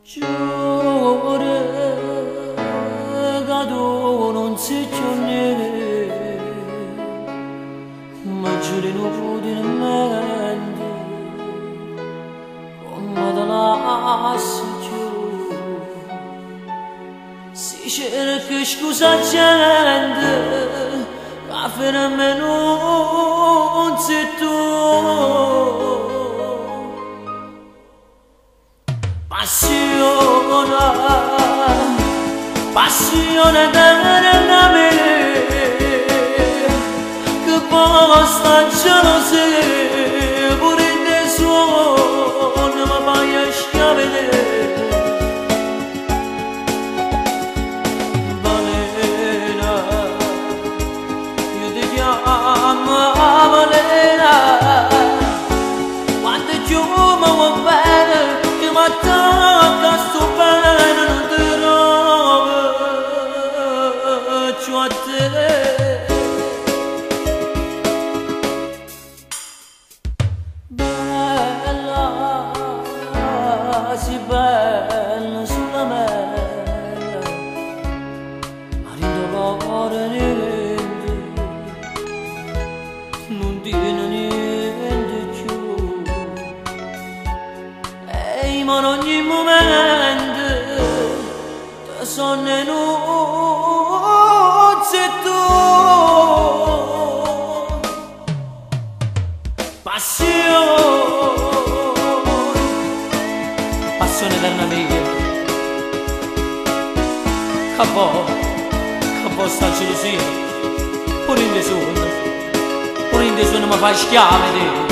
Giuro che tu non sei più ma giuri non puoi mente come te lascio più. Si cerca scusa gente che ferme non sei tu. Passione, passione eterna me, che posta gelosia pure in te suono ma fai a schiavere. Balena, io ti chiamo balena, quando chiumo va bene che mi attacca sto bene non ti trovo più a te. Bella, si bella sulla mela, ma dentro cuore niente, non tiene niente più. Ehi, ma in ogni momento ti sono e tu. Passione, passione eterna mia, che vo sta gelosia, pure in te sogno, pure in te sogno mi fai schiavo te.